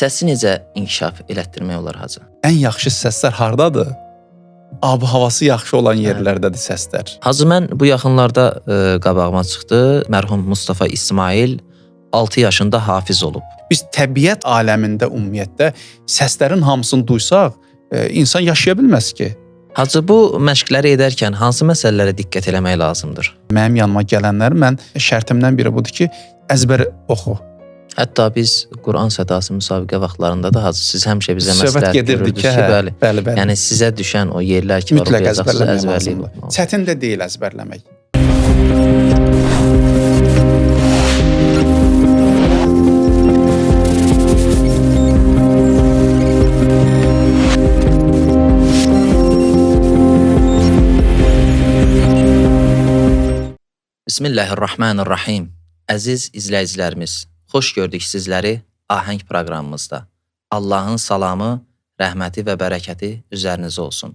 Səsi necə inkişaf elətdirmək olar Hacı? Ən yaxşı səslər hardadır? Ab-havası yaxşı olan yerlərdədir səslər. Hacı, mən bu yaxınlarda qabağıma çıxdı. Mərhum Mustafa İsmail 6 yaşında hafiz olub. Biz təbiət aləmində ümumiyyətdə səslərin hamısını duysaq, insan yaşaya bilməz ki. Hacı, bu məşqləri edərkən hansı məsələlərə diqqət eləmək lazımdır? Mənim yanıma gələnlər, mən şərtimdən biri budur ki, əzbər oxu. Hətta biz Quran sədası müsabiqə vaxtlarında da Hacı, siz həmişə bizə məsləhət görürdünüz ki, bəli, bəli, bəli. Yəni sizə düşən o yerlər ki, mütləq əzbərləmək lazımdır. Çətin də deyil əzbərləmək. Bismillahirrahmanirrahim. Əziz izləyicilərimiz, xoş gördük sizləri Ahəng proqramımızda. Allahın salamı, rəhməti və bərəkəti üzərinizə olsun.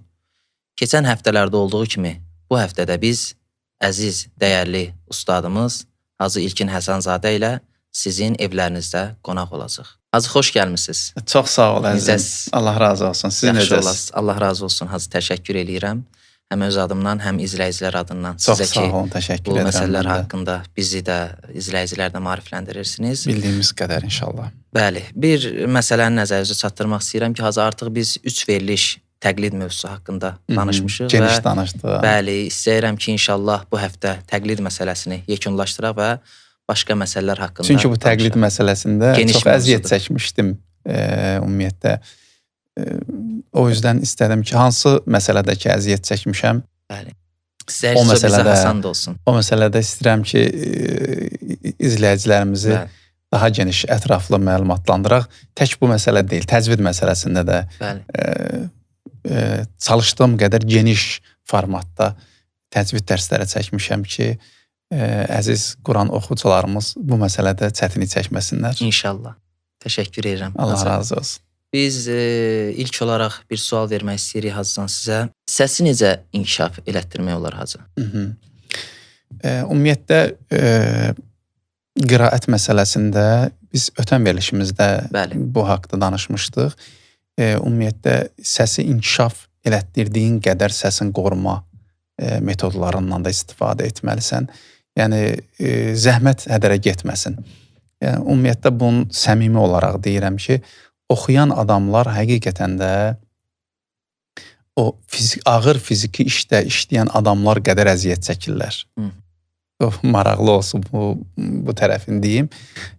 Keçən həftələrdə olduğu kimi bu həftədə biz əziz, dəyərli ustadımız Hacı İlkin Həsənzadə ilə sizin evlərinizdə qonaq olacaq. Hacı, xoş gəlmisiniz. Çox sağ ol əzizim. Allah razı olsun. Siz necəsiniz? Allah razı olsun Hacı, təşəkkür eləyirəm. Həm öz adımdan, həm izləyicilər adından çox sizə sağ olun, təşəkkür bu edirəm. Bu məsələlər haqqında bizi də, izləyicilər də maarifləndirirsiniz. Bildiyimiz qədər inşallah. Bəli, bir məsələni nəzərinizə çatdırmaq istəyirəm ki, Hacı, artıq biz 3 veriliş təqlid mövzusu haqqında danışmışıq. Geniş danışdıq. Bəli, istəyirəm ki, inşallah bu həftə təqlid məsələsini yekunlaşdıraq və başqa məsələlər haqqında. Çünki bu təqlid məsələsində geniş çox əziyyət çəkmişdim ümumiyyətlə. O yüzden istədim ki, hansı məsələdə ki, əziyyət çəkmişəm. Bəli. O məsələdə, asan da olsun. O məsələdə istəyirəm ki, izləyicilərimizi bəli, daha geniş, ətraflı məlumatlandıraq. Tək bu məsələ deyil, təcvid məsələsində də çalışdığım qədər geniş formatda təcvid dərsləri çəkmişəm ki, əziz Quran oxucularımız bu məsələdə çətinlik çəkməsinlər. İnşallah. Təşəkkür edirəm. Allah razı olsun. Biz ilk olaraq bir sual vermək istəyirik Hacıdan sizə. Səsi necə inkişaf elətdirmək olar Hacı? Ümumiyyətlə, qiraət məsələsində biz ötən verilişimizdə bəli, bu haqda danışmışdıq. Ümumiyyətlə, səsi inkişaf elətdirdiyin qədər səsin qoruma metodlarından da istifadə etməlisən. Yəni, zəhmət hədərə getməsin. Yəni, ümumiyyətlə, bunu səmimi olaraq deyirəm ki, oxuyan adamlar həqiqətən də o ağır fiziki işdə işləyən adamlar qədər əziyyət çəkirlər. Çox maraqlı olsun bu tərəfini deyim.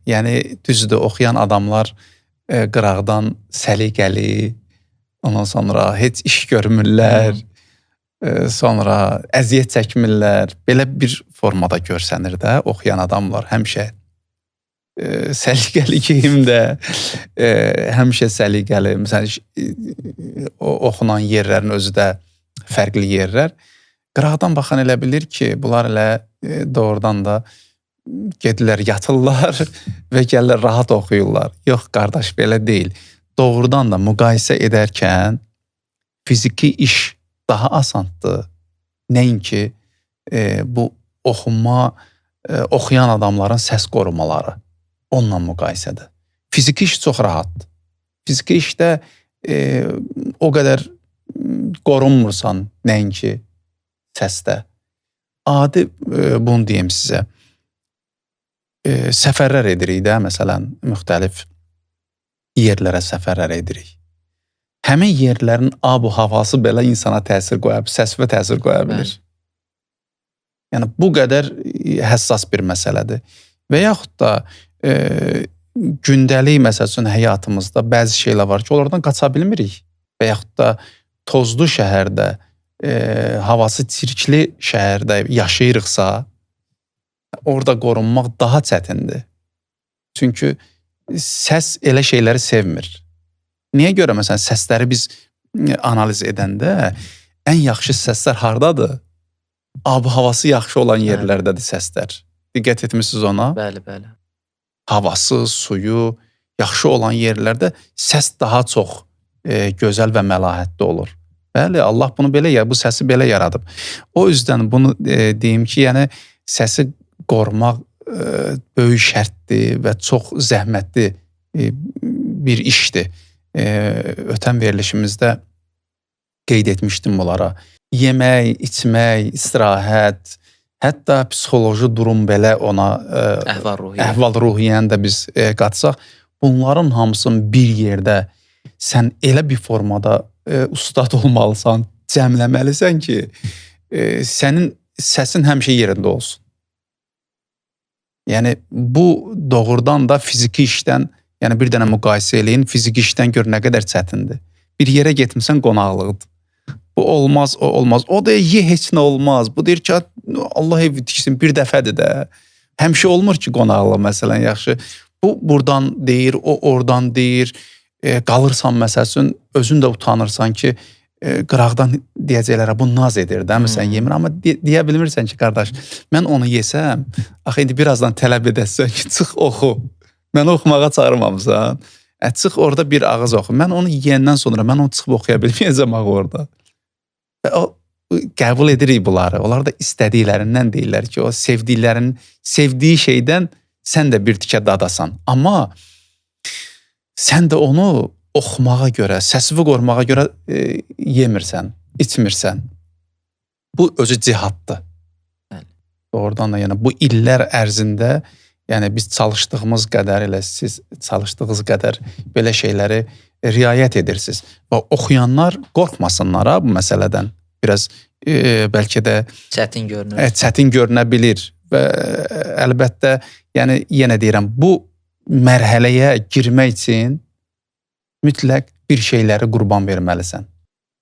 Yəni, düzdür, oxuyan adamlar qıraqdan səliqəli, ondan sonra heç iş görmürlər, sonra əziyyət çəkmirlər. Belə bir formada görsənir də oxuyan adamlar həmişə. Səliqəli geyimdə, həmişə səliqəli, məsələn, oxunan yerlərin özü də fərqli yerlər. Qıraqdan baxan elə bilir ki, bunlar elə doğrudan da gedirlər, yatırlar və gəlirlər, rahat oxuyurlar. Yox, qardaş, belə deyil. Doğrudan da müqayisə edərkən fiziki iş daha asandır. Nəinki bu oxuma, oxuyan adamların səs qorumaları. Onunla müqayisədir. Fiziki iş çox rahatdır. Fiziki işdə o qədər qorunmursan nəinki səsdə. Adi bunu deyim sizə. Səfərlər edirik də, məsələn, müxtəlif yerlərə səfərlər edirik. Həmin yerlərin ab-u havası belə insana təsir qoya bilir, səsvə təsir qoya bilir. Yəni, bu qədər həssas bir məsələdir. Və yaxud da gündəlik, məsəl üçün, həyatımızda bəzi şeylər var ki, onlardan qaça bilmirik. Və yaxud da tozlu şəhərdə, havası çirkli şəhərdə yaşayırıqsa, orada qorunmaq daha çətindir. Çünki səs elə şeyləri sevmir. Niyə görə, məsələn, səsləri biz analiz edəndə ən yaxşı səslər hardadır? Ab-havası yaxşı olan yerlərdədir səslər. Diqqət etmişsiniz ona? Bəli, bəli. Havası, suyu yaxşı olan yerlərdə səs daha çox gözəl və məlahətli olur. Bəli, Allah bunu belə, bu səsi belə yaradıb. O yüzden bunu deyim ki, yəni səsi qorumaq böyük şərtdir və çox zəhmətli bir işdir. Ötən verilişimizdə qeyd etmişdim bunlara. Yemək, içmək, istirahət, hətta psixoloji durum belə ona əhval-ruhiyyəni də biz qatsaq, bunların hamısını bir yerdə sən elə bir formada ustad olmalısan, cəmləməlisən ki, sənin səsin həmişə yerində olsun. Yəni, bu doğrudan da fiziki işdən, yəni bir dənə müqayisə eləyin, fiziki işdən gör nə qədər çətindir. Bir yerə getmirsən, qonaqlığıdır. Bu olmaz, o olmaz. O deyir, ye, heç nə olmaz. Bu deyir ki, Allah evi tiksin, bir dəfədir də. Həmişə olmur ki, qonaqlıq məsələn, yaxşı. Bu buradan deyir, o oradan deyir. Qalırsan məsəl üçün, özün də utanırsan ki, qıraqdan deyəcəklərə bu naz edir də, məsələn, yemir. Amma deyə bilmirsən ki, qardaş, mən onu yesəm, axı indi birazdan tələb edəsən ki, çıx oxu. Məni oxumağa çağırmamısan. Çıx orada bir ağız oxu. Mən onu yeyəndən sonra mən onu çıxıb oxuya bilməyəcəm ağı orada. O, qəbul edirik bunları. Onlar da istədiklərindən deyirlər ki, o sevdiyi şeydən sən də bir tikə dadasan. Amma sən də onu oxumağa görə, səsivi qorumağa görə yemirsən, içmirsən. Bu özü cihaddır. Bəli. Doğrudan da yəni bu illər ərzində, yəni biz çalışdığımız qədər elə siz çalışdığınız qədər belə şeyləri riayət edirsiniz. Və oxuyanlar qorxmasınlar ha, bu məsələdən. Biraz bəlkə də çətin görünür. Çətin görünə bilir və əlbəttə, yəni yenə deyirəm, bu mərhələyə girmək üçün mütləq bir şeyləri qurban verməlisən.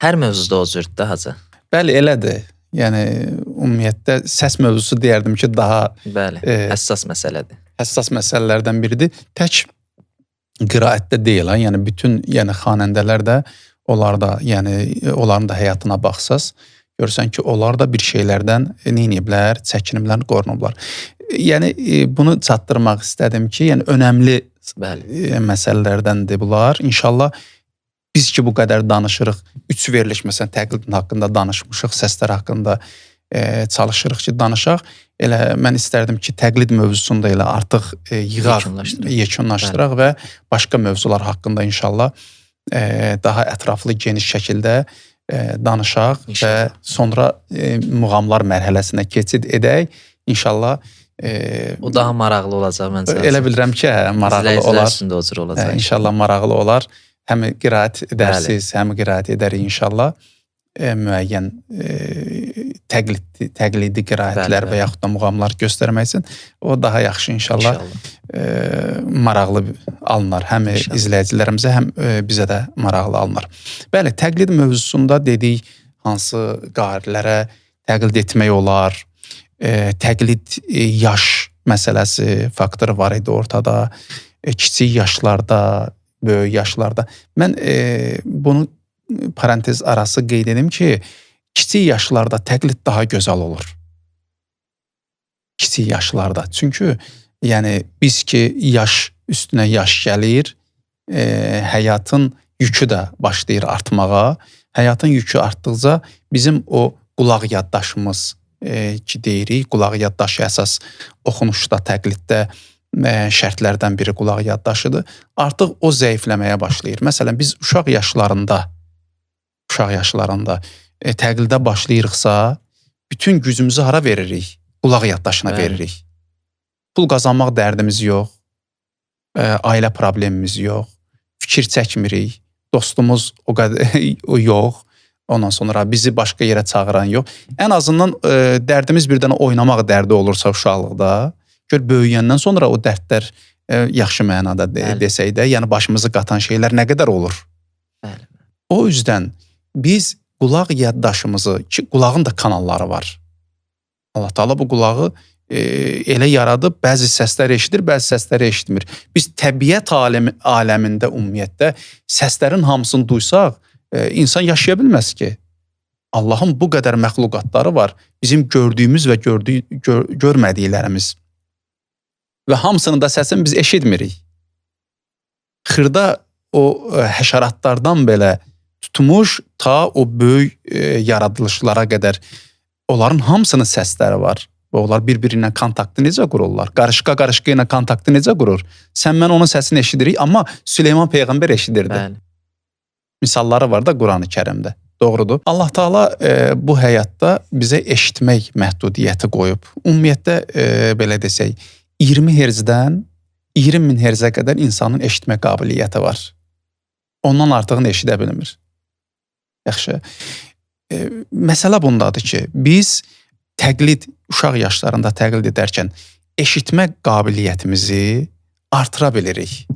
Hər mövzuda o cürdür də, Hacı. Bəli, elədir. Yəni ümumiyyətdə səs mövzusu deyərdim ki, daha bəli, həssas məsələdir. Həssas məsələlərdən biridir. Tək qiraətdə deyil, ha? Yəni bütün, yəni xanəndələr də, onlar da, yəni onların da həyatına baxsaz, görsən ki, onlar da bir şeylərdən neyniyiblər, çəkiniblər, qorunublar. Yəni bunu çatdırmaq istədim ki, yəni önəmli bəli, məsələlərdəndir bunlar. İnşallah biz ki bu qədər danışırıq, 3 veriliş məsələn təqlidin haqqında danışmışıq, səslər haqqında çalışırıq ki, danışaq. Elə mən istərdim ki, təqlid mövzusunu da elə artıq yığaq, yekunlaşdıraq və başqa mövzular haqqında inşallah daha ətraflı, geniş şəkildə danışaq inşallah. Və sonra muğamlar mərhələsinə keçid edək. İnşallah o daha maraqlı olacaq məncə. Elə bilirəm ki, maraqlı olar. İzləyicilər üçün də o cür olacaq. İnşallah maraqlı olar. Həm qiraət edərsiniz, həm qiraət edərik inşallah. Müəyyən təqlidi qiraətlər və yaxud da muğamlar göstərmək üçün o daha yaxşı inşallah, maraqlı alınar. Həm inşallah izləyicilərimizə, həm bizə də maraqlı alınar. Bəli, təqlid mövzusunda dedik hansı qarilərə təqlid etmək olar, təqlid yaş məsələsi faktoru var idi ortada, kiçik yaşlarda, böyük yaşlarda. Mən bunu parantez arası qeyd edim ki, kiçik yaşlarda təqlid daha gözəl olur. Kiçik yaşlarda. Çünki yəni biz ki yaş üstünə yaş gəlir, həyatın yükü də başlayır artmağa. Həyatın yükü artdıqca bizim o qulaq yaddaşımız ki deyirik, qulaq yaddaşı əsas oxunuşda, təqliddə şərtlərdən biri qulaq yaddaşıdır. Artıq o zəifləməyə başlayır. Məsələn, biz uşaq yaşlarında təqlidə başlayırıqsa, bütün gücümüzü hara veririk? Qulaq yaddaşına veririk. Pul qazanmaq dərdimiz yox, ailə problemimiz yox, fikir çəkmirik, dostumuz o qədər o yox, ondan sonra bizi başqa yerə çağıran yox. Ən azından dərdimiz bir dənə oynamaq dərdi olursa uşaqlıqda, gör böyüyəndən sonra o dərdlər yaxşı mənada desək də, yəni başımızı qatan şeylər nə qədər olur? Bəli. O yüzdən biz qulaq yaddaşımızı, ki qulağın da kanalları var. Allah Teala bu qulağı elə yaradıb, bəzi səslər eşidir, bəzi səsləri eşitmir. Biz təbiət aləmində ümumiyyətdə səslərin hamısını duysaq, insan yaşaya bilməz ki. Allahın bu qədər məxluqatları var, bizim gördüyümüz və görmədiklərimiz. Və hamısının da səsini biz eşitmirik. Xırda o həşəratlardan belə tutmuş ta o böyük yaradılışlara qədər onların hamısının səsləri var. Onlar bir-biri ilə kontaktı necə qururlar? Qarışqa qarışqa ilə kontaktı necə qurur? Sən mən onun səsini eşidirik, amma Süleyman peyğəmbər eşidirdi. Bəli. Misalları var da Qurani Kərimdə. Doğrudur. Allah Taala bu həyatda bizə eşitmək məhdudiyyəti qoyub. Ümumiyyətlə belə desək, 20 Hz-dən 20.000 Hz-ə qədər insanın eşitmə qabiliyyəti var. Ondan artığını eşidə bilmir. Yaxşı. Məsələ bundadır ki, biz təqlid, uşaq yaşlarında təqlid edərkən eşitmə qabiliyyətimizi artıra bilirik.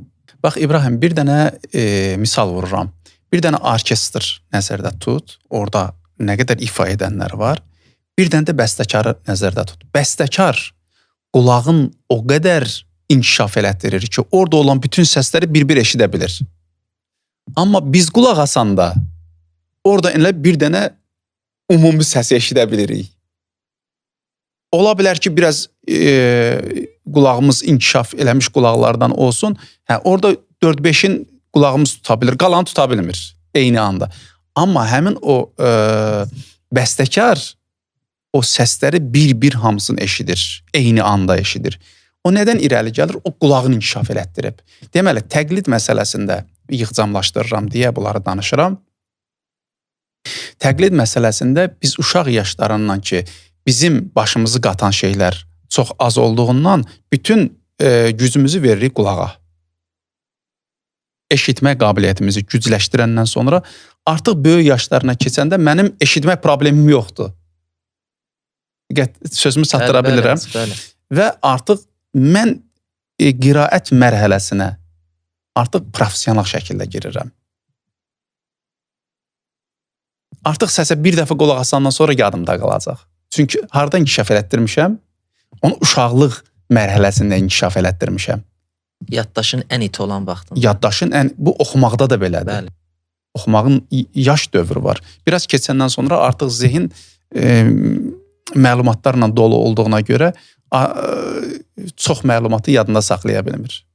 Bax İbrahim, bir dənə misal vururam. Bir dənə orkestr nəzərdə tut, orada nə qədər ifa edənlər var. Bir dənə də bəstəkarı nəzərdə tut. Bəstəkar qulağın o qədər inkişaf elətdirir ki, orada olan bütün səsləri bir-bir eşidə bilir. Amma biz qulaq asanda orada elə bir dənə ümumi səsi eşidə bilirik. Ola bilər ki, biraz qulağımız inkişaf eləmiş qulaqlardan olsun. Hə, orada 4-5-in qulağımız tuta bilir, qalanı tuta bilmir eyni anda. Amma həmin o bəstəkar o səsləri bir-bir hamısını eşidir, eyni anda eşidir. O nədən irəli gəlir? O qulağını inkişaf elətdirib. Deməli, təqlid məsələsində yığcamlaşdırıram deyə bunları danışıram. Təqlid məsələsində biz uşaq yaşlarından ki, bizim başımızı qatan şeylər çox az olduğundan bütün gücümüzü veririk qulağa. Eşitmə qabiliyyətimizi gücləşdirəndən sonra artıq böyük yaşlarına keçəndə mənim eşitmə problemim yoxdur. Sözümü çatdıra bilirəm. Bəli, bəli. Və artıq mən qiraət mərhələsinə artıq professional şəkildə girirəm. Artıq səsə bir dəfə qulaq asandan sonra yadımda qalacaq. Çünki hardan inkişaf elətdirmişəm? Onu uşaqlıq mərhələsində inkişaf elətdirmişəm. Yaddaşın ən iti olan vaxtında. Yaddaşın ən, bu oxumaqda da belədir. Bəli. Oxumağın yaş dövrü var. Biraz keçəndən sonra artıq zehin məlumatlarla dolu olduğuna görə çox məlumatı yadında saxlaya bilmir.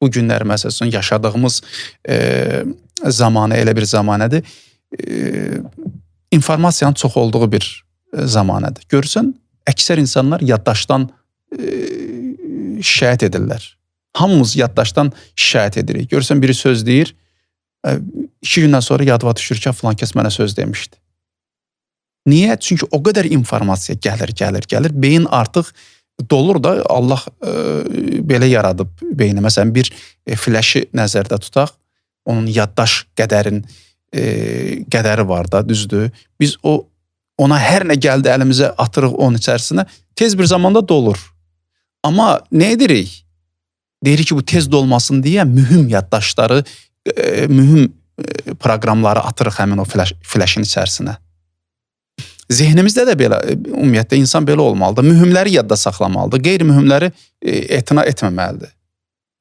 Bu günlər məsəl üçün yaşadığımız zamanə elə bir zamanədir. İnformasiyanın çox olduğu bir zamanədir. Görürsən, əksər insanlar yaddaşdan şikayət edirlər. Hamımız yaddaşdan şikayət edirik. Görürsən, biri söz deyir, 2 gündən sonra yadıma düşür ki, filan kəs mənə söz demişdi. Niyə? Çünki o qədər informasiya gəlir, gəlir, gəlir. Beyin artıq dolur da, Allah belə yaradıb beyni. Məsələn, bir fləşi nəzərdə tutaq, onun yaddaş qədərin qədəri var da, düzdür. Biz ona hər nə gəldi əlimizə atırıq onun içərisinə, tez bir zamanda dolur. Amma nə edirik? Deyirik ki, bu tez dolmasın deyə mühüm yaddaşları, mühüm proqramları atırıq həmin o fləşin içərisinə. Zehnimizdə də belə, ümumiyyətlə insan belə olmalıdır. Mühümləri yadda saxlamalıdır, qeyri-mühümləri etina etməməlidir.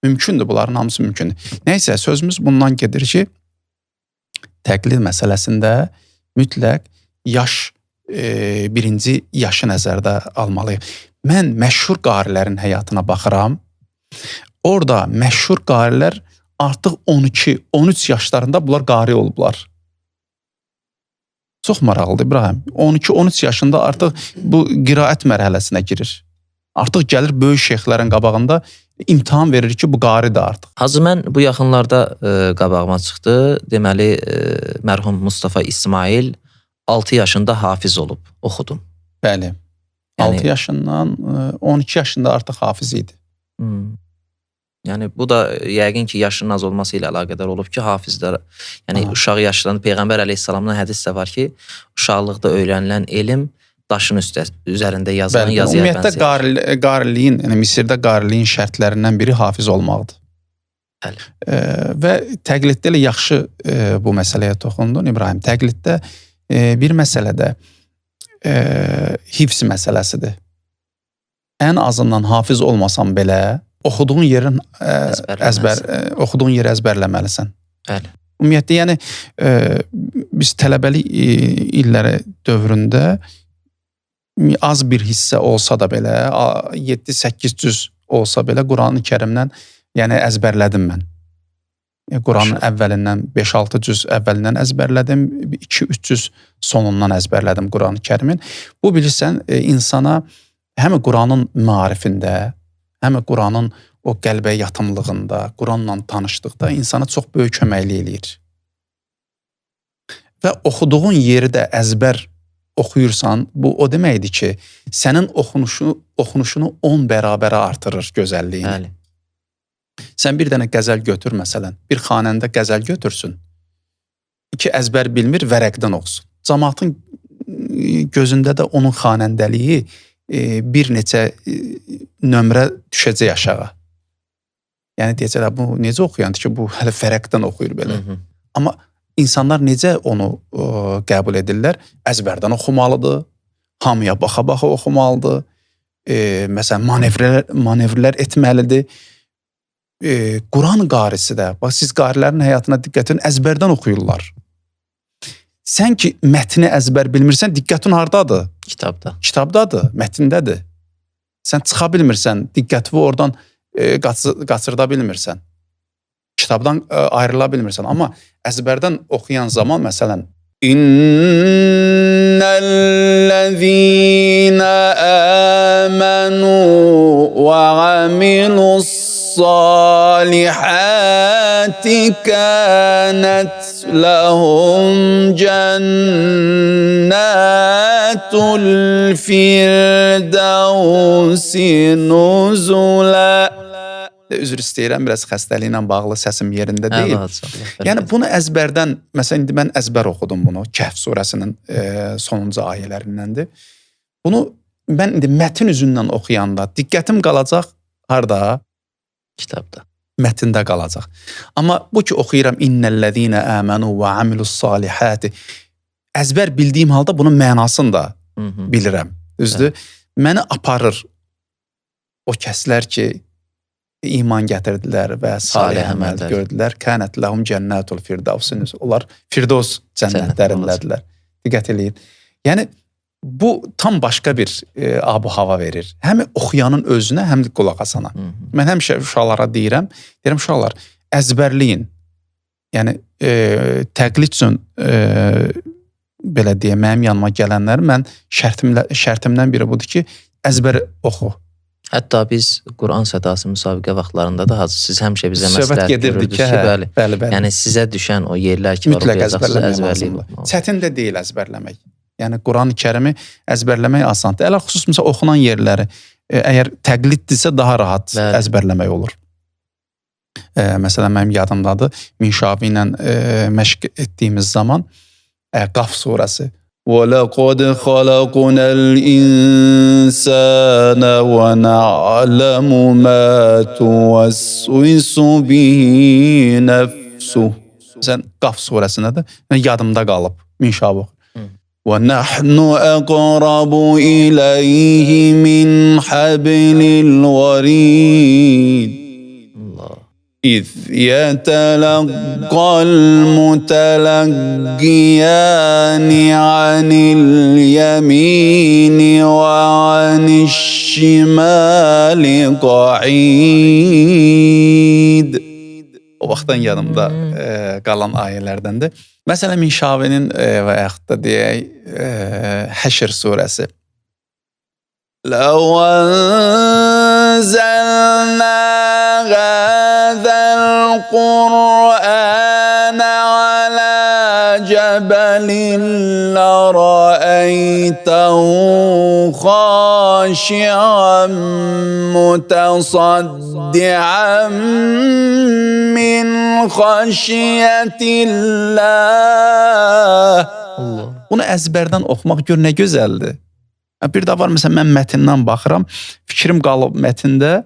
Mümkündür, bunların hamısı mümkündür. Nəysə, sözümüz bundan gedir ki, təqlid məsələsində mütləq yaş, birinci yaşı nəzərdə almalıyıq. Mən məşhur qarilərin həyatına baxıram. Orada məşhur qarilər artıq 12-13 yaşlarında bunlar qari olublar. Çox maraqlıdır İbrahim. 12-13 yaşında artıq bu qiraət mərhələsinə girir. Artıq gəlir böyük şeyxlərin qabağında imtahan verir ki, bu qaridir artıq. Hacı, mən bu yaxınlarda qabağıma çıxdı. Deməli, mərhum Mustafa İsmail 6 yaşında hafiz olub, oxudum. Bəli. Yəni, 6 yaşından 12 yaşında artıq hafiz idi. Yəni bu da yəqin ki, yaşının az olması ilə əlaqədar olub ki, hafizlər, yəni uşaq yaşlarında Peyğəmbər əleyhissalamdan hədis də var ki, uşaqlıqda öyrənilən elm daşın üzərində yazılan yazıya bənzəyir. Ümumiyyətlə qariliyin, yəni Misirdə qariliyin şərtlərindən biri hafiz olmaqdır. Bəli. Və təqliddə elə yaxşı bu məsələyə toxundun İbrahim. Təqliddə bir məsələdə hifz məsələsidir. Ən azından hafiz olmasan belə oxuduğun yerin oxuduğun yeri əzbərləməlisən. Bəli. Ümumiyyətlə, yəni biz tələbəlik illəri dövründə az bir hissə olsa da belə, 7-8 cüz olsa belə Quran-ı Kərimdən yəni əzbərlədim mən. Quranın əvvəlindən 5-6 cüz əvvəlindən əzbərlədim, 2-3 cüz sonundan əzbərlədim Quran-ı Kərimin. Bu bilirsən insana Həm Quranın maarifində, həm Quranın o qəlbə yatımlığında, Quranla tanışdıqda insana çox böyük köməklik eləyir. Və oxuduğun yeri də əzbər oxuyursan, bu o deməkdir ki, sənin oxunuşunu 10 bərabərə artırır gözəlliyini. Bəli. Sən bir dənə qəzəl götür məsələn, bir xanəndə qəzəl götürsün, iki əzbər bilmir, vərəqdən oxusun. Camaatın gözündə də onun xanəndəliyi bir neçə nömrə düşəcək aşağı. Yəni deyəcəklər, bu necə oxuyandır ki, bu hələ vərəqdən oxuyur belə. Hı -hı. Amma insanlar necə onu qəbul edirlər? Əzbərdən oxumalıdır, hamıya baxa-baxa oxumalıdır, məsələn, manevrlər etməlidir. Quran qarisi də, bax siz qarilərin həyatına diqqət edin, əzbərdən oxuyurlar. Sən ki mətni əzbər bilmirsən, diqqətin hardadır? Kitabda. Kitabdadır, mətndədir. Sən çıxa bilmirsən, diqqətini oradan qaçırda bilmirsən. Kitabdan ayrıla bilmirsən. Amma əzbərdən oxuyan zaman, məsələn, İnnellezîne âmenû ve amilu's-sâlihâti kânət ləhum cənnətul firdevsi nüzulə. Üzr istəyirəm, biraz xəstəliklə bağlı səsim yerində deyil. Yəni bunu əzbərdən, məsələn, indi mən əzbər oxudum bunu, Kəhf surəsinin sonuncu ayələrindəndir. Bunu mən indi mətin üzündən oxuyanda diqqətim qalacaq harda? Kitabda. Mətndə qalacaq. Amma bu ki oxuyuram innellezîne âmenû ve amilu's-sâlihâti, əzbər bildiyim halda bunun mənasını da bilirəm. Düzdür? Məni aparır o kəslər ki iman gətirdilər və salih əməl gördülər. Kənət ləhum cənnətul firdevs. Onlar Firdevs cənnətlərindədirlər. Diqqət eləyin. Yəni bu tam başqa bir ab-ı hava verir. Həm oxuyanın özünə, həm də qulaq asana. Mən həmişə uşaqlara deyirəm, uşaqlar əzbərləyin. Yəni təqlid üçün belə deyim, mənim yanıma gələnlər, mən şərtimdən biri budur ki, əzbər oxu. Hətta biz Quran sədası müsabiqə vaxtlarında da Hacı, siz həmişə bizə məsləhət görürdünüz ki, bəli, bəli, bəli. Yəni sizə düşən o yerlər ki, mütləq əzbərləmək. Çətin də deyil əzbərləmək. Yəni Quran-ı Kərimi əzbərləmək asandır. Ələ xüsus məsələn oxunan yerləri, əgər təqliddirsə daha rahat əzbərləmək olur. Məsələn mənim yadımdadır, Minşavi ilə məşq etdiyimiz zaman Qaf surəsi. وَلَقَدْ خَلَقْنَا الْإِنسَانَ وَنَعْلَمُ مَا تُوَسْوِسُ بِهِ نَفْسُهُ. Sən Qaf surəsində də yadımda qalıb Minşavi. وَنَحْنُ أَقْرَبُ إِلَيْهِ مِنْ حَبْلِ الْوَرِيدِ إِذْ يَتَلَقَّى الْمُتَلَقِّيَانِ عَنِ الْيَمِينِ وَعَنِ الشِّمَالِ قَعِيدٌ. O vaxtdan yadımda qalan ayələrdəndir. Məsələn, Minşavinin və yaxud da deyək, Həşr surəsi. لَوْ أَنزَلْنَا هَذَا الْقُرْآنَ عَلَى جَبَلٍ لَّرَأَيْتَهُ خَاشِعًا مُّتَصَدِّعًا مِّنْ خَشْيَةِ اللّٰهِ. Bunu əzbərdən oxumaq gör nə gözəldir. Bir də var, məsələn, mən mətindən baxıram, fikrim qalıb mətində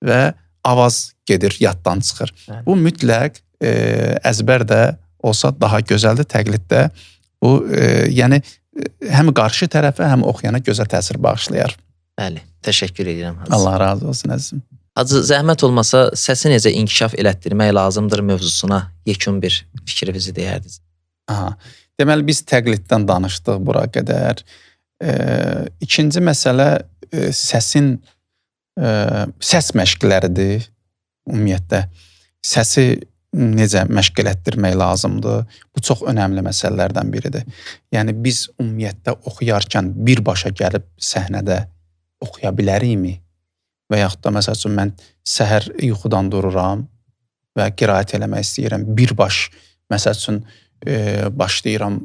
və avaz gedir, yaddan çıxır. Bəli. Bu mütləq əzbər də olsa daha gözəldir, təqliddə. Bu, yəni, həm qarşı tərəfə, həm oxuyana gözəl təsir bağışlayar. Bəli, təşəkkür edirəm Hacı. Allah razı olsun əzizim. Hacı, zəhmət olmasa səsi necə inkişaf elətdirmək lazımdır mövzusuna yekun bir fikrinizi deyərdiniz. Aha. Deməli, biz təqliddən danışdıq bura qədər. İkinci məsələ səsin səs məşqləridir ümumiyyətlə. Səsi necə məşq elətdirmək lazımdır? Bu çox önəmli məsələlərdən biridir. Yəni biz ümumiyyətlə oxuyarkən birbaşa gəlib səhnədə oxuya bilərikmi? Və yaxud da məsəl üçün mən səhər yuxudan dururam və qiraət eləmək istəyirəm. Bir baş məsəl üçün başlayıram.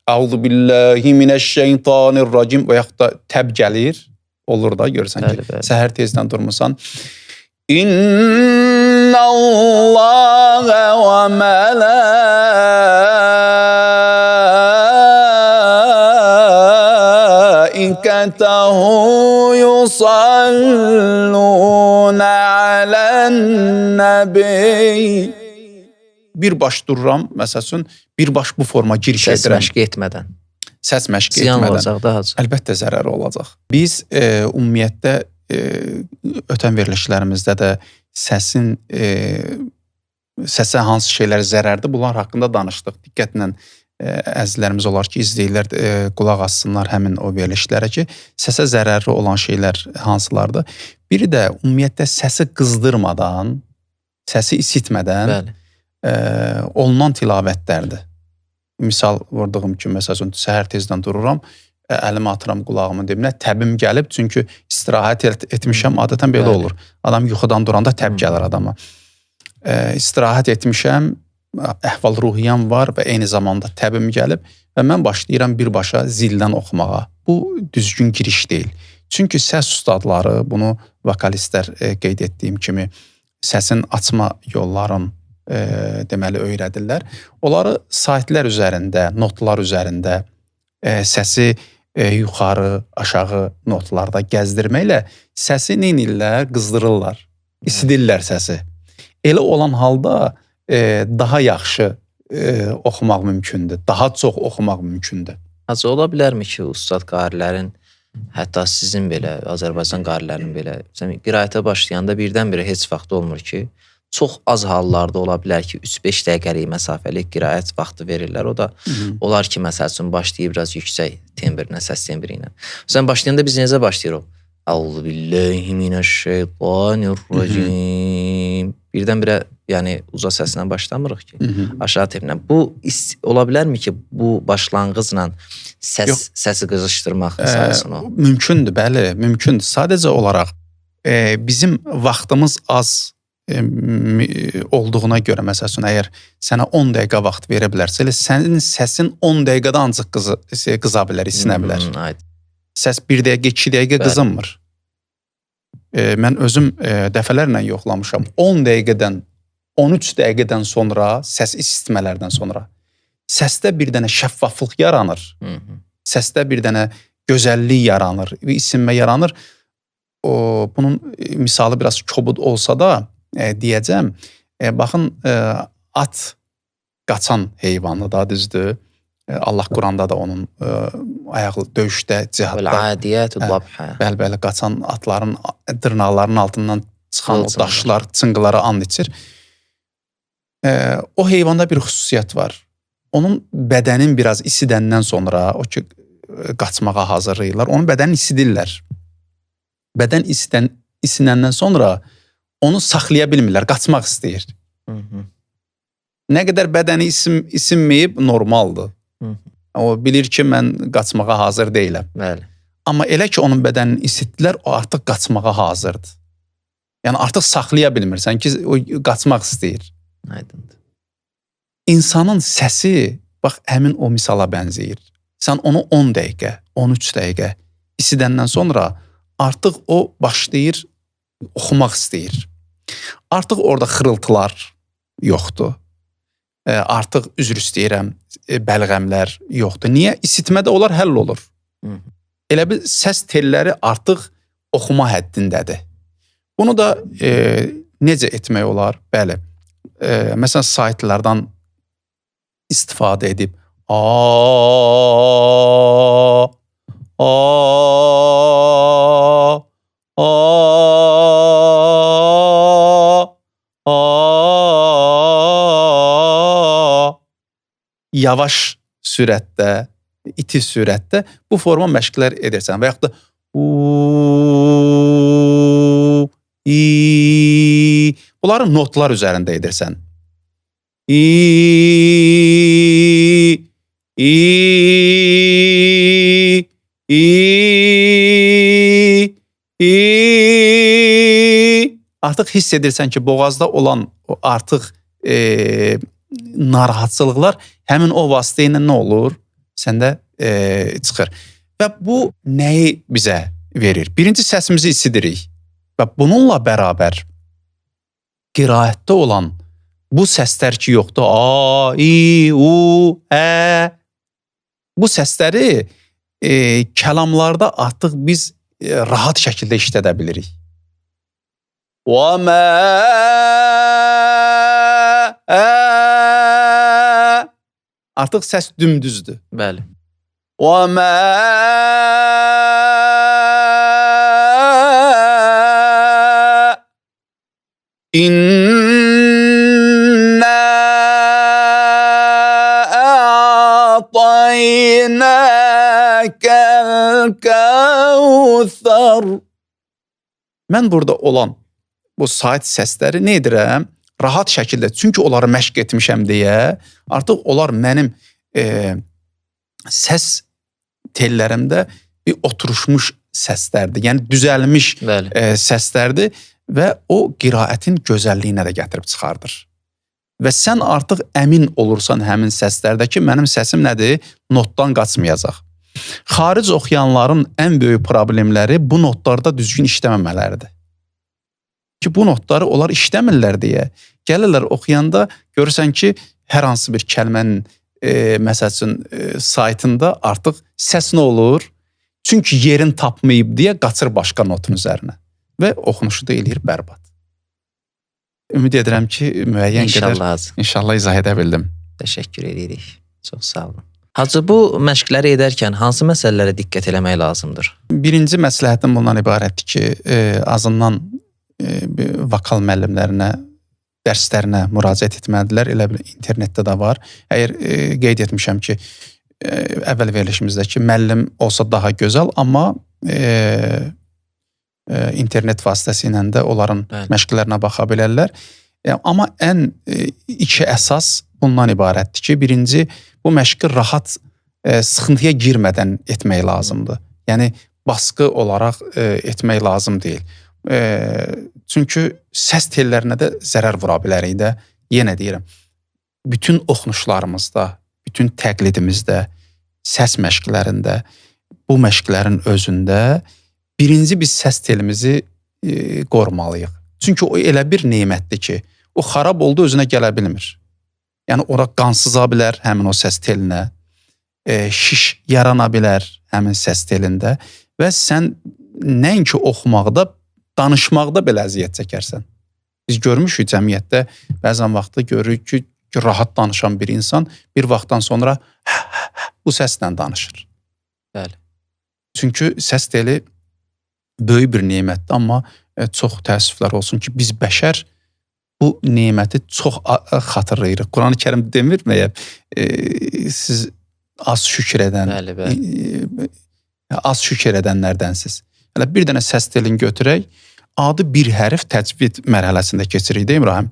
Əuzu billahi mineşşeytanirracim və yaxud da təb gəlir. Olur da görürsən ki, bəli. Səhər tezdən durmusan. İnnallaha və mələikətehu yusalluna alən-nəbi. Bir baş dururam, məsəl üçün, bir baş bu forma giriş səs edirəm. Səs məşqi etmədən. Səs məşqi ziyan etmədən. Olacaq da hacı. Əlbəttə zərəri olacaq. Biz ümumiyyətdə ötən verilişlərimizdə də səsin səsə hansı şeylər zərərdir, bunlar haqqında danışdıq. Diqqətlə əzizlərimiz olar ki, izləyirlər, qulaq assınlar həmin o verilişlərə ki, səsə zərərli olan şeylər hansılardır. Biri də ümumiyyətlə səsi qızdırmadan, səsi isitmədən olunan tilavətlərdir. Misal vurduğum kimi, məsəl üçün, səhər tezdən dururam, əlimi atıram qulağımın dibinə, təbim gəlib, çünki istirahət etmişəm, adətən belə olur. Adam yuxudan duranda təb gəlir adama. İstirahət etmişəm, əhval-ruhiyyəm var və eyni zamanda təbim gəlib və mən başlayıram birbaşa zildən oxumağa. Bu düzgün giriş deyil. Çünki səs ustadları, bunu vokalistlər qeyd etdiyim kimi, səsin açma yolların deməli öyrədirlər. Onları saytlar üzərində, notlar üzərində səsi yuxarı, aşağı notlarda gəzdirməklə səsi nə edirlər? Qızdırırlar, isidirlər səsi. Elə olan halda daha yaxşı oxumaq mümkündür, daha çox oxumaq mümkündür. Hacı, ola bilərmi ki, ustad qarilərin, hətta sizin belə, Azərbaycan qarilərinin belə, qiraətə başlayanda birdən-birə heç vaxt olmur ki, çox az hallarda ola bilər ki, 3-5 dəqiqəlik məsafəlik qiraət vaxtı verirlər. O da olar ki, məsəl üçün, başlayır biraz yüksək tembrlə, səs tembri ilə. Məsələn, başlayanda biz necə başlayırıq? Əuzu billahi mineşşeytanirracim. Birdən-birə, yəni uca səslə başlamırıq ki, aşağı tembrlə. Bu ola bilərmi ki, bu başlanğıcla səsi qızışdırmaq sayılsın o? Mümkündür, bəli, mümkündür. Sadəcə olaraq bizim vaxtımız az olduğuna görə, məsəl üçün, əgər sənə 10 dəqiqə vaxt verə bilərsə, elə sənin səsin 10 dəqiqədə ancaq qıza bilər, isinə bilər. Səs 1 dəqiqə, 2 dəqiqə qızınmır. Mən özüm dəfələrlə yoxlamışam. 10 dəqiqədən, 13 dəqiqədən sonra, səs isitmələrdən sonra, səsdə bir dənə şəffaflıq yaranır. Səsdə bir dənə gözəllik yaranır, isinmə yaranır. Bunun misalı biraz kobud olsa da, deyəcəm, baxın, at qaçan heyvanı da, düzdür. Allah Quranda da onun ayaqlı döyüşdə, cihadda, bəli, bəli, qaçan atların dırnaqlarının altından çıxan o daşlar, çınqıları and içir. O heyvanda bir xüsusiyyət var. Onun bədənin biraz isidəndən sonra, o ki, qaçmağa hazırlayırlar, onun bədənini isidirlər. Bədən isinəndən sonra onu saxlaya bilmirlər, qaçmaq istəyir. Nə qədər bədəni isinməyib, normaldır. O bilir ki, mən qaçmağa hazır deyiləm. Bəli. Amma elə ki, onun bədənini isitdilər, o artıq qaçmağa hazırdır. Yəni, artıq saxlaya bilmirsən ki, o qaçmaq istəyir. Aydındır. İnsanın səsi, bax, həmin o misala bənzəyir. Sən onu 10 dəqiqə, 13 dəqiqə isidəndən sonra artıq o başlayır oxumaq istəyir. Artıq orada xırıltılar yoxdur. Artıq üzr istəyirəm, bəlğəmlər yoxdur. Niyə? İsitmədə onlar həll olur. Elə bil səs telləri artıq oxuma həddindədir. Bunu da necə etmək olar? Bəli. Məsələn, saytlardan istifadə edib A, A, A, A, yavaş sürətdə, iti sürətdə bu forma məşqlər edirsən və yaxud da U, I, bunları notlar üzərində edirsən. I, I, I, i, artıq hiss edirsən ki, boğazda olan o artıq narahatçılıqlar həmin o vasitə ilə nə olur? Səndə çıxır. Və bu nəyi bizə verir? Birinci, səsimizi isidirik. Və bununla bərabər qiraətdə olan bu səslər ki yoxdur, A, I, U, Ə, bu səsləri kəlamlarda artıq biz rahat şəkildə işlədə bilirik. Və mə artıq səs dümdüzdür. Bəli. Və mə İnna a'taynakal kevser. Mən burada olan bu sayt səsləri nə edirəm? Rahat şəkildə, çünki onları məşq etmişəm deyə, artıq onlar mənim səs tellərimdə bir oturuşmuş səslərdir. Yəni düzəlmiş səslərdir və o qiraətin gözəlliyinə də gətirib çıxardır. Və sən artıq əmin olursan həmin səslərdə ki, mənim səsim nədir? Notdan qaçmayacaq. Xaric oxuyanların ən böyük problemləri bu notlarda düzgün işləməmələridir. Ki, bu notları onlar işləmirlər deyə gəlirlər oxuyanda görürsən ki, hər hansı bir kəlmənin məsəl üçün saytında artıq səs nə olur? Çünki yerin tapmayıb deyə qaçır başqa notun üzərinə və oxunuşu da eləyir bərbad. Ümid edirəm ki, müəyyən İnşallah, qədər inşallah izah edə bildim. Təşəkkür edirik. Çox sağ olun. Hacı, bu məşqləri edərkən hansı məsələlərə diqqət eləmək lazımdır? Birinci məsləhətim bundan ibarətdir ki, azından vokal müəllimlərinə, dərslərinə müraciət etməlidirlər. Elə bil internetdə də var. Əgər qeyd etmişəm ki, əvvəl verilişimizdə ki, müəllim olsa daha gözəl, amma internet vasitəsilə də onların məşqlərinə baxa bilərlər. Amma ən iki əsas bundan ibarətdir ki, birinci, bu məşqi rahat, sıxıntıya girmədən etmək lazımdır. Yəni, baskı olaraq etmək lazım deyil. Çünki səs tellərinə də zərər vura bilərik də. Yenə deyirəm, bütün oxunuşlarımızda, bütün təqlidimizdə, səs məşqlərində, bu məşqlərin özündə birinci biz səs telimizi qorumalıyıq. Çünki o elə bir nemətdir ki, o xarab oldu, özünə gələ bilmir. Yəni, ora qan sıza bilər həmin o səs telinə, şiş yarana bilər həmin səs telində və sən nəinki oxumaqda, danışmaqda belə əziyyət çəkərsən. Biz görmüşük cəmiyyətdə, bəzən vaxtı görürük ki, rahat danışan bir insan bir vaxtdan sonra bu səslə danışır. Bəli. Çünki səs teli böyük bir nemətdir, amma çox təəssüflər olsun ki, biz bəşər bu neməti çox xatırlayırıq. Quran-ı Kərim demir məyər, siz az şükür edən, bəli, bəli. Az şükür edənlərdənsiz. Hələ bir dənə səs telini götürək, adı bir hərf təcvid mərhələsində keçirik, deyil İbrahim?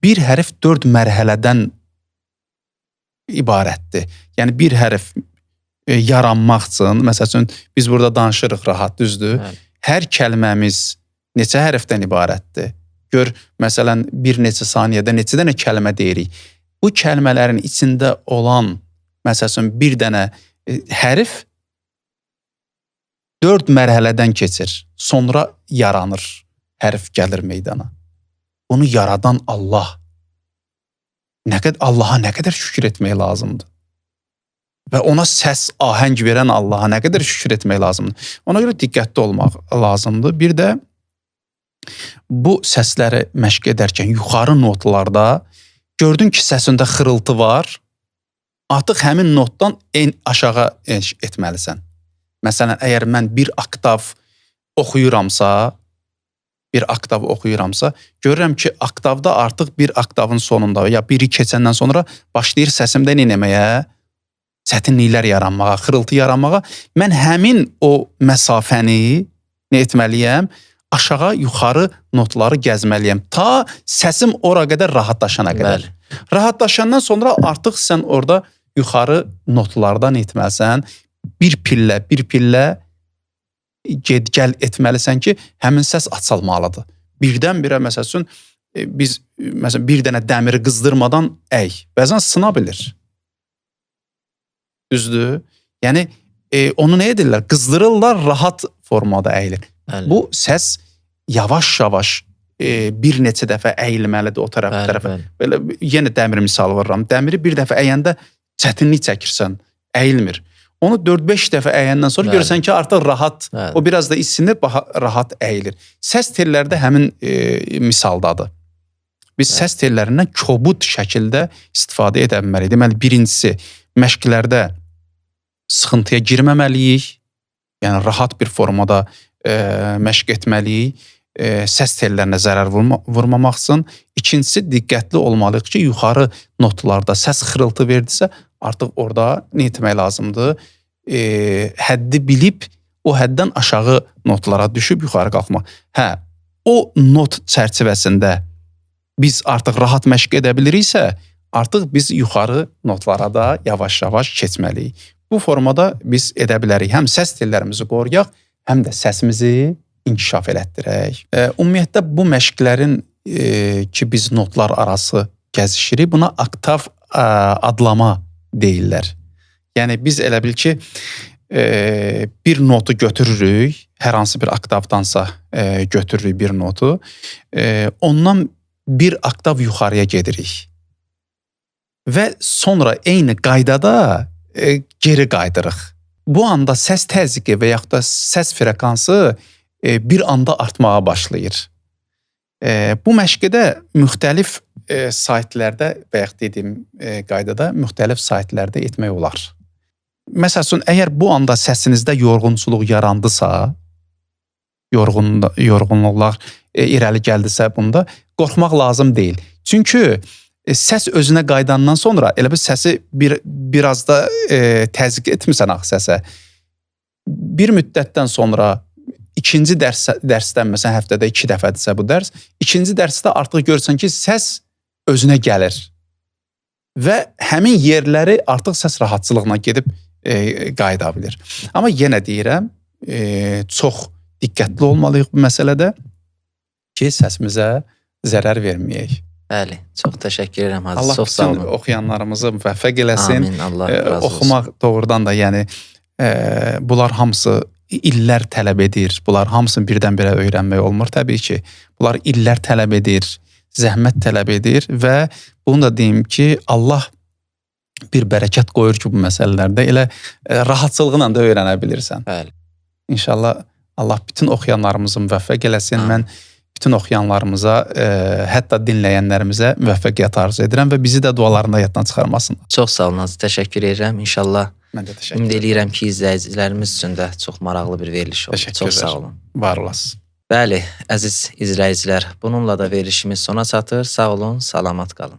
Bir hərf 4 mərhələdən ibarətdir. Yəni bir hərf yaranmaq üçün, məsəl üçün biz burada danışırıq rahat, düzdür? Bəli. Hər kəlməmiz neçə hərfdən ibarətdir? Gör, məsələn, bir neçə saniyədə neçə dənə kəlmə deyirik. Bu kəlmələrin içində olan, məsəl üçün, bir dənə hərf 4 mərhələdən keçir. Sonra yaranır, hərf gəlir meydana. Bunu yaradan Allah. Allaha nə qədər şükür etmək lazımdır. Və ona səs, ahəng verən Allaha nə qədər şükür etmək lazımdır. Ona görə diqqətli olmaq lazımdır. Bir də bu səsləri məşq edərkən yuxarı notlarda gördün ki, səsində xırıltı var, artıq həmin notdan en aşağı etməlisən. Məsələn, əgər mən bir oktav oxuyuramsa, görürəm ki, oktavda artıq bir oktavın sonunda ya biri keçəndən sonra başlayır səsimdə nə eləməyə, çətinliklər yaranmağa, xırıltı yaranmağa. Mən həmin o məsafəni nə etməliyəm? Aşağı, yuxarı notları gəzməliyəm. Ta səsim ora qədər rahatlaşana qədər. Bəli. Rahatlaşandan sonra artıq sən orada yuxarı notlardan etməlisən. Bir pillə, bir pillə ged-gəl etməlisən ki, həmin səs açılmalıdır. Birdən-birə məsəl üçün biz məsələn bir dənə dəmiri qızdırmadan əy, bəzən sına bilir. Düzdür? Yəni onu nə edirlər? Qızdırırlar, rahat formada əyilir. Bəli. Bu səs yavaş-yavaş bir neçə dəfə əyilməlidir o tərəf, bu tərəfə. Bəli. Belə yenə dəmir misalı vururam. Dəmiri bir dəfə əyəndə çətinlik çəkirsən, əyilmir. Onu 4-5 dəfə əyəndən sonra Bəli. görürsən ki, artıq rahat, Bəli. o biraz da isinir, rahat əyilir. Səs telləri də həmin misaldadır. Biz Bəli. səs tellərindən kobud şəkildə istifadə edə bilməliyik. Deməli, birincisi, məşqlərdə sıxıntıya girməməliyik. Yəni, rahat bir formada məşq etməliyik. Səs tellərinə zərər vurmamaq üçün. İkincisi, diqqətli olmalıyıq ki, yuxarı notlarda səs xırıltı verdisə, artıq orada nə etmək lazımdır? Həddi bilib, o həddən aşağı notlara düşüb yuxarı qalxmaq. Hə, o not çərçivəsində biz artıq rahat məşq edə biliriksə, artıq biz yuxarı notlara da yavaş-yavaş keçməliyik. Bu formada biz edə bilərik. Həm səs tellərimizi qoruyaq, həm də səsimizi inkişaf elətdirək. Ümumiyyətlə, bu məşqlərin ki, biz notlar arası gəzişirik, buna oktav adlama deyirlər. Yəni, biz elə bil ki, bir notu götürürük, hər hansı bir oktavdansa götürürük bir notu, ondan bir oktav yuxarıya gedirik. Və sonra eyni qaydada geri qayıdırıq. Bu anda səs təzyiqi və yaxud da səs frekansı bir anda artmağa başlayır. Bu məşqi də müxtəlif saytlarda və yaxud dediyim qaydada müxtəlif saytlarda etmək olar. Məsəl üçün, əgər bu anda səsinizdə yorğunçuluq yarandısa, yorğunluqlar irəli gəldisə bunda qorxmaq lazım deyil. Çünki səs özünə qayıdandan sonra elə bir səsi biraz da təzyiq etmirsən axı səsə. Bir müddətdən sonra ikinci dərsdən, məsələn, həftədə 2 dəfədirsə bu dərs, ikinci dərsdə artıq görürsən ki, səs özünə gəlir. Və həmin yerləri artıq səs rahatçılıqla gedib qayıda bilir. Amma yenə deyirəm, çox diqqətli olmalıyıq bu məsələdə ki, səsimizə zərər verməyək. Bəli, çox təşəkkür edirəm Hacı. Allah çox sağ bütün olun. Oxuyanlarımızı müvəffəq eləsin. Amin, Allah razı olsun. Oxumaq doğrudan da, yəni bunlar hamısı illər tələb edir. Bunlar hamısını birdən-birə öyrənmək olmur təbii ki. Bunlar illər tələb edir, zəhmət tələb edir və bunu da deyim ki, Allah bir bərəkət qoyur ki, bu məsələlərdə elə rahatçılıqla da öyrənə bilirsən. Bəli. İnşallah Allah bütün oxuyanlarımızı müvəffəq eləsin. Amin. Mən bütün oxuyanlarımıza, hətta dinləyənlərimizə müvəffəqiyyət arzu edirəm və bizi də dualarında yaddan çıxarmasınlar. Çox sağ olun, Hacı. Təşəkkür edirəm. İnşallah. Mən də təşəkkür Ümid edirəm. eləyirəm ki, izləyicilərimiz üçün də çox maraqlı bir veriliş oldu. Çox sağ olun. Var olasın. Bəli, əziz izləyicilər, bununla da verilişimiz sona çatır. Sağ olun, salamat qalın.